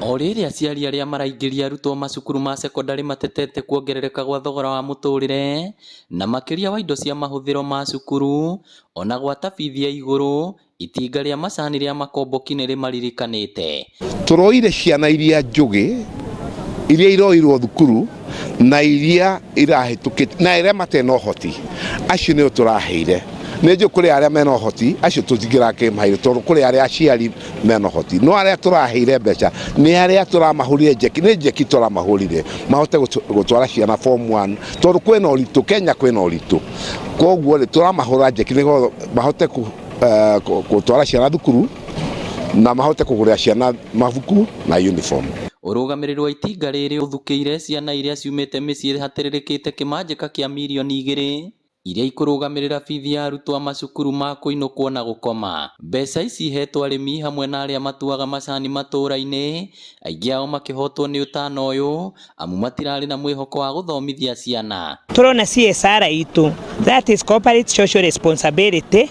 O rĩrĩ aciari arĩa maraingĩria arutwo macukuru ma cekondarĩ matetete kuongerereka gwa thogora wa mũtũrĩre na makĩria wa indo cia mahũthĩro ma cukuru ona gwata bithi ya igũrũ, itinga rĩa macani rĩa makomboki nĩ rĩmaririkanĩte. Tũroire ciana iria njũgĩ, iria iroirwo thukuru na iria irahĩtũkĩte na arĩa matarĩ na ũhoti, acio nĩo tũraheire. Nĩ njũĩ kũrĩ arĩa mena ũhoti, acio tũtingĩrakĩmaheire tondũ kũrĩ arĩa aciari mena ũhoti, no arĩa tũraheire mbeca nĩ arĩa tũramahũrire njeki, nĩ njeki tũramahũrire mahote gũtwara ciana form 1 tondũ kwĩna ũritũ, Kenya kwĩna ũritũ, koguo rĩ tũramahũra njeki nĩguo mahote gũtwara ciana thukuru na mahote kũgũrĩra ciana mabuku na uniform. Ũrũgamĩrĩri wa itinga rĩrĩ ũthukĩire ciana iria ciumĩte mĩciĩ hatĩrĩrĩkĩte kĩmanjĩka kĩa mirioni 2 iria ikũrũgamĩrĩra bithi ya arutwo a macukuru ma kũinũkwo na gũkoma. Mbeca ici ihetwo arĩmi hamwe na arĩa matuaga macani matũũra-inĩ, aingĩ ao makĩhotwo nĩ ũtana ũyũ amu matirarĩ na mwĩhoko wa gũthomithia ciana. Tũrona CSR itũ, that is corporate social responsibility,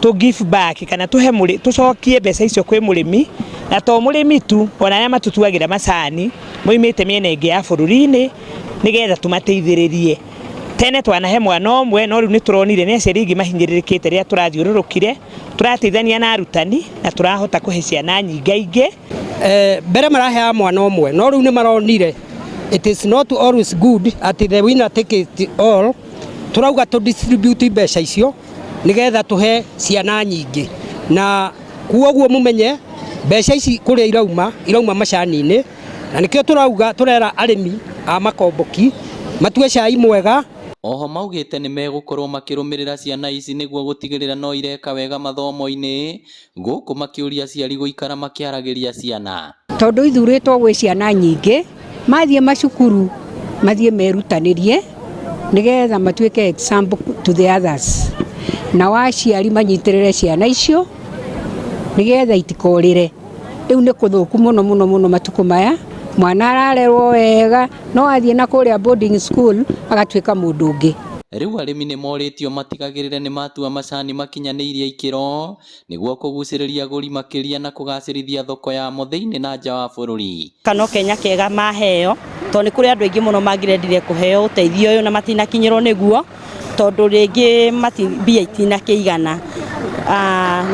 to give back kana tũhe mũrĩ tũcokie mbeca icio kwĩ mũrĩmi, na to mũrĩmi tu, ona arĩa matũtuagĩra macani moimĩte mĩena ĩngĩ ya bũrũri-inĩ nĩgetha tũmateithĩrĩrie. Tene twanahe mwana ũmwe, no rĩu nĩ tũronire nĩ aciari aingĩ mahinyĩrĩrĩkĩte rĩrĩa tũrathiũrũrũkire, tũrateithania na arutani na tũrahota kũhe ciana nyingaingĩ. Mbere maraheaga mwana ũmwe, no rĩu nĩ maronire it is not always good atĩ the winner take it all. Tũrauga tũ distribute mbeca icio nĩgetha tũhe ciana nyingĩ, na kuoguo mũmenye mbeca ici kũrĩa irauma, irauma macani-inĩ, na nĩkĩo tũrauga tũrera arĩmi a makomboki matue cai mwega. Oho maugĩte nĩ megũkorwo makĩrũmĩrĩra ciana ici nĩguo gũtigĩrĩra no ireka wega mathomo-inĩ, gũkũ makĩũria aciari gũikara makĩaragĩria ciana. Tondũ ithurĩtwo gwĩ ciana nyingĩ, mathiĩ macukuru mathiĩ merutanĩrie nĩgetha matuĩke example to the others. Nao aciari manyitĩrĩre ciana icio nĩgetha itikorĩre. Rĩu nĩ kũthũku mũno mũno mũno matukũ maya, mwana ararerwo wega no athiĩ na kũrĩa boarding school agatuĩka mũndũ ũngĩ. Rĩu arĩmi nĩ morĩtio matigagĩrĩre nĩ matua macani makinyanĩirie ikĩro nĩguo kũgucĩrĩria agũri makĩria na kũgacĩrithia thoko yamo thĩinĩ na nja wa bũrũri. Kana Kenya kega maheo tondũ nĩ kũrĩ andũ aingĩ mũno mangĩrendire kũheo ũteithio ũyũ na matinakinyĩrwo nĩguo tondũ rĩngĩ mbia itinakĩigana.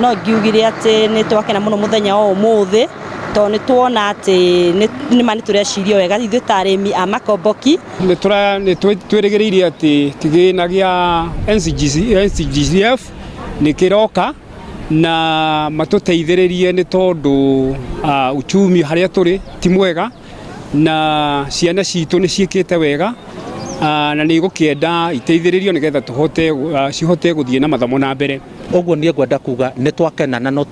No ngiugire atĩ nĩ twakena mũno mũthenya wa ũmũthĩ tondũ nĩ tuona atĩ nĩma nĩ tũrecirio wega ithuĩ ta arĩmi a makomboki. Nĩ twĩrĩgĩrĩire atĩ kĩgĩna gĩa NCGF nĩ kĩroka na matũteithĩrĩrie nĩ tondũ uchumi harĩa tũrĩ ti mwega na ciana citũ nĩ ciĩkĩte wega na nĩ igũkĩenda iteithĩrĩrio nĩgetha cihote gũthiĩ na mathomo na mbere. Ũguo niĩ ngwenda kuga nĩ twakena na no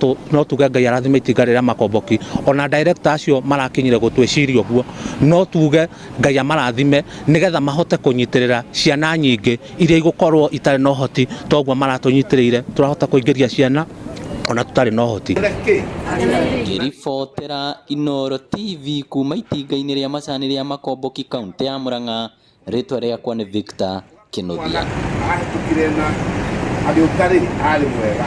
tuge Ngai arathime itinga rĩrĩa makomboki, ona director acio marakinyire gũtwĩciria ũguo, no tuge Ngai amarathime nĩgetha mahote kũnyitĩrĩra ciana nyingĩ iria igũkorwo itarĩ na ũhoti toguo maratũnyitĩrĩire, tũrahota kũingĩria ciana ona tũtarĩ na ũhoti. Ngĩribotera Inooro TV kuma itinga-inĩ rĩa macani rĩa Makomboki kaũntĩ ya Murang'a, rĩtwa rĩakwa nĩ Victor Kĩnuthia. Ahĩtũkire na agĩũka rĩ arĩ mwega.